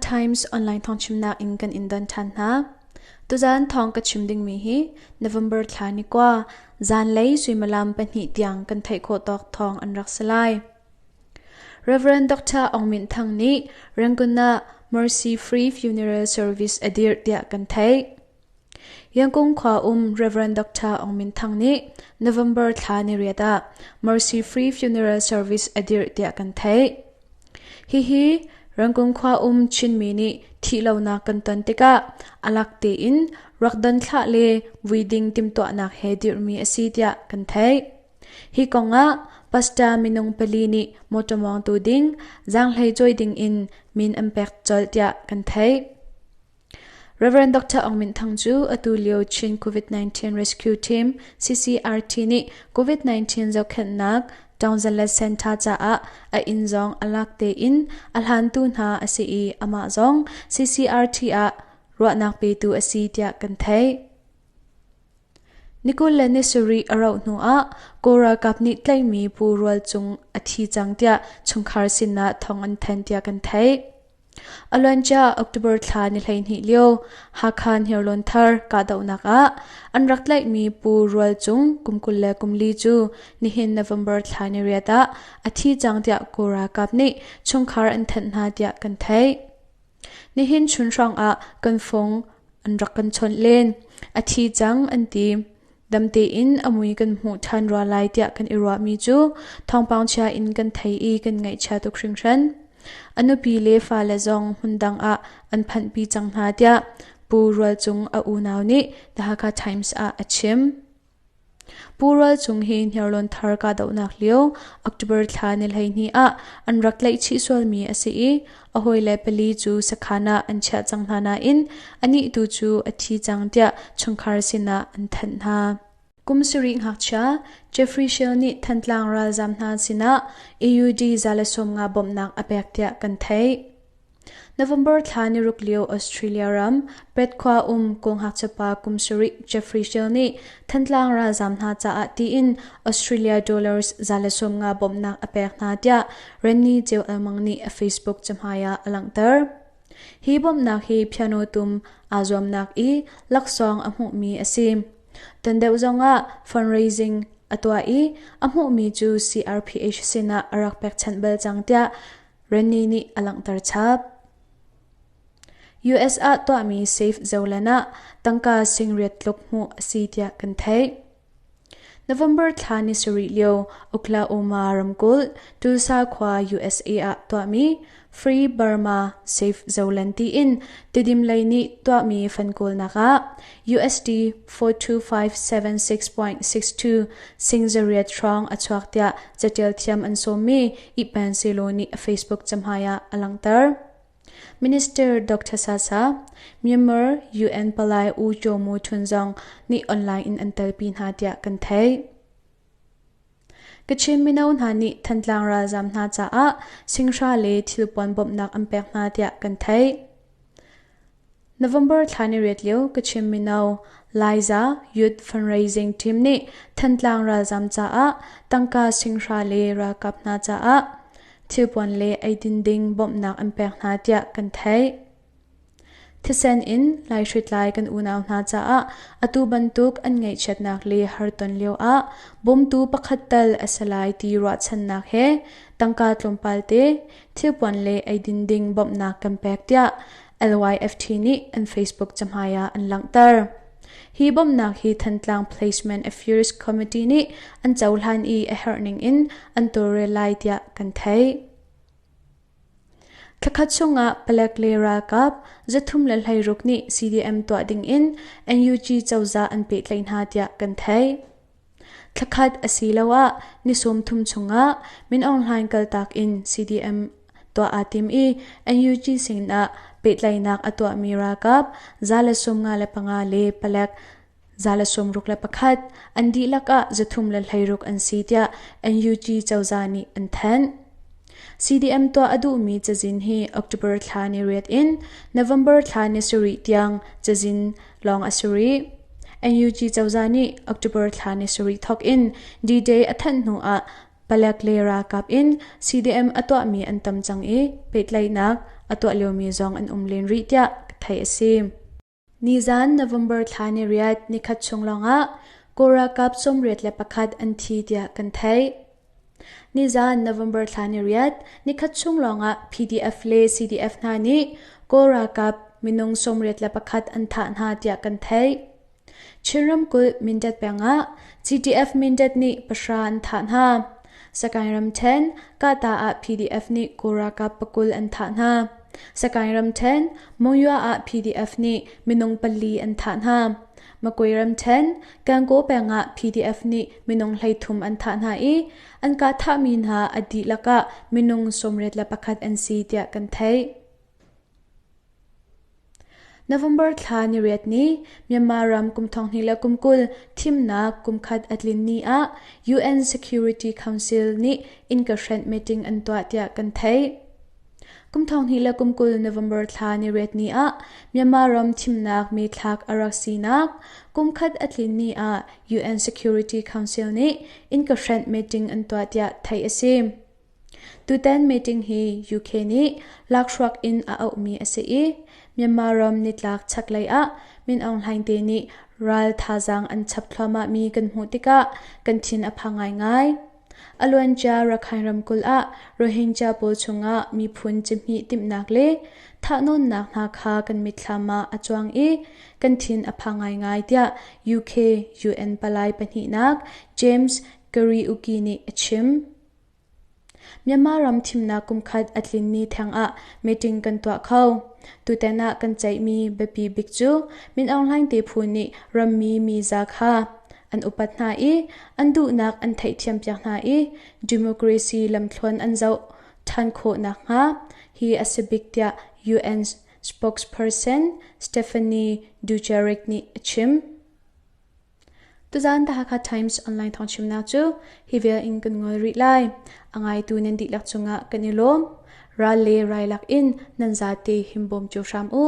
Times online thawngchimnak in kan in don ṭhan hna. Tuzaan thawng ka chim dingmi hi November thla ni kua zanlei suimilam 2 tiang kan theih khawh tawk thawng an rak si lai. Rev. Dr. Aung Min Thang nih Rangoon ah Mercy Free Funeral Service a dirh tiah kan theih. Yangon khua um Rev. Dr. Aung Min Thang nih November thla ni riat ah Mercy Free Funeral Service a dirh tiah kan theih. Hihi Rangoon khua um Chinmi nih thihlonak kan ton tikah a lak tein rak don thlah le vui ding timhtuahnak he dirhmi a si tiah kan theih. Hi kongah pastor minung pali nih mawṭaw mawngtu ding zaanghlei cawi dingin min an pek colh tiah kan theih. Rev. Dr. Aung Min Thang cu atu lio Chin COVID-19 Rescue Team CCRT nih COVID-19 zohkhenhnak Taungzanlet Center caah a inn zong a lak tein a hlantu hna a si i amah zong CCRT ah ruahnak petu a si tiah kan theih. Ni 27 a rauh hnuah Kawl ralkap nih tlaihmi Pu Rual Cung a thi cang tiah chungkhar sinah thawng an thanh tiah kan theih. A luancia October thla ni 12 lio Hakha Hniarlawn thar kahdohnak ah an rak tlaihmi Pu Rual Cung kum 24 cu nihin November thla ni riat ah a thi cang tiah Kawl ralkap nih chungkhar an thanh hna tiah kan theih. Nihin chun hrawngah kan fung an rak kan chawnh len. A thi cang an ti. Dam tein a mui kan hmuh ṭhan rua lai tiah kan i ruahmi cu thawngpang chia in kan thei i kan ngaihchia tuk hringhran. A nupi le fale zong hmundang ah an phanhpi cang hna tiah Pu Rual Cung a unau nih The Hakha Times ah a chim. Pu Rual Cung hi Hniarlawn thar kahdohnak lio October thla ni 12 ah an rak tlaihchih sualmi a si i a hawile pali cu sakhan ah an chiah cang hna nain anih tu cu a thi cang tiah chungkhar sinah an thanh hna. Kum sarih ngakchia Jeffrey Shell nih Thantlang ralzaam hna sinah AUD 150 bawmhnak a pek tiah kan theih. November thla ni ruk lio Australia ram Perth khua um kawlngakchia pa kum sarih Jeffrey Shell nih Thantlang ralzaam hna caah tiin Australia dollars 150 bawmhnak a pek hna tiah Rennie Ceu Almang nih a Facebook cahmai ah a langhter. Hi bawmhnak hi piano tum aa zuamnak i laksawng a hmuhmi a si. Ton deuh zongah fundraising a tuah i a hmuhmi cu CRPH sinah a rak pekchanh bal cang tiah Rennie nih a langhter chap. US ah tuahmi Safe Zoland ah tangka singriat tluk hmuh a si tiah kan theih. November thla ni sarih lio Oklahoma ramkulh Tulsa khua USA ah tuahmi Free Burma Safe Zoland tiin Tidim lei nih tuahmi fankawlnak ah USD 42576.62 sing zariat hrawng a chuak tiah catial thiam an sawmmi Ipan Selo nih a Facebook cahmai ah a langhter. Minister Dr. Sasa, Myanmar UN palai U Kyaw Mu Htun zong nih online in an telpi hna tiah kan theih. Kachin mino hna nih Thantlang ralzaam hna caah singhra le thilpuan bawmhnak an pek hna tiah kan theih. November thla ni riat lio Kachin mino Liza Youth Fundraising Team nih Thantlang ralzaam caah tangka singhra le ralkap hna caah thilpuan le eidin ding bawmhnak an pek hna tiah kan theih. Thisen in laihritlai kan unau hna caah atu bantuk an ngaihchiatnak le harton lio ah bawmtu pakhat tal a si lai ti ruahchannak he tangka tlawmpal te thilpuan le eidin ding bawmhnak kan pek tiah LYFT nih an Facebook cahmai ah an langhter. Hi bawmhnak hi Thantlang Placement Affairs Committee nih an cohlan i a herh ning in an tawlrel lai tiah kan theih. Thlakhat chungah palek le ralkap 316 nih CDM tuah dingin NUG cozah an pehtlaih hna tiah kan theih. Thlakhat asiloah ni 30 chungah Min Aung Hlaing kaltak in CDM tuah aa tim i NUG sinah pehtlaihnak a tuahmi ralkap 155 le palek 161 an dihlak ah 316 an si tiah NUG cozah nih an thanh. CDM tuah a duhmi cazin hi October thla ni riat in November thla ni sarih tiang cazin lawng a si rih. NUG cozah nih October thla ni sarih thawk in D-Day a thanh hnu ah Palek le ralkap in CDM a tuahmi an tam cang i pehtlaihnak a tuah liomi zong an um len rih tiah theih a si. Nizan November thla ni riat nikhat chung lawngah Kawl ralkap 81 an thi tiah kan theih. Nizan November thla ni riat nikhat chung lawngah PDF le CDF hna nih Kawl ralkap minung 81 an thah hna tiah kan theih. Chin ramkulh Mindat peng ah CDF Mindat nih pahra an thah hna. Sakaing ramṭhen Kahta ah PDF nih Kawl ralkap pakul an thah hna. Sakaing ramṭhen Monywa ah PDF nih minung pali an thah hna. Makwe ramṭhen Gangaw peng ah PDF nih minung 13 an thah hna i an kah thahmi hna a dihlak ah minung 81 an si tiah kan theih. November thla niriat ni Myanmar ram kum 2020 thimnak kumkhat a tlin ni ah UN Security Council nih innka hrenh meeting an tuah tiah kan theih. Kum 2020 November thla niriat ni ah Myanmar ram thimnak methlak a rak sinak kumkhat a tlin ni ah UN Security Council nih innka hrenh meeting an tuah tiah theih a si. Tutan meeting hi UK nih lakhruak in a auhmi a si i Myanmar ram nitlak chaklei ah Min Aung Hlaing te nih ral thazaang an chap thluahmahmi kan hmuh tikah kan thin a phang ngaingai. A luancia Rakhine ramkulh ah Rohingya pawl chungah miphun cihmih timhnak le thahnawnnak hna kha kan mitthlam ah a cuang i kan thin a phang ngaingai tiah UK UN palai pahnihnak James Kariuki nih a chim. Myanmar ram thimnak kumkhat a tlin ni theng ah meeting kan tuah kho. Tutan ah kan ceihmi biapi bik cu Min Aung Hlaing te phu nih rammi miza kha an upat hna i an duhnak an theihthiampiak hna i democracy lamthluan an zoh ṭhan khawh nakhnga hi a si bik tiah UN spokesperson Stephanie Dujarric nih a chim. Tuzaan The Hakha Times online thawngchimnak cu hi vial in kan ngol rih lai. A ngaitu nan dihlak cungah kan i lawm. Ral le rai lak in nan zate himbawm cio hram u.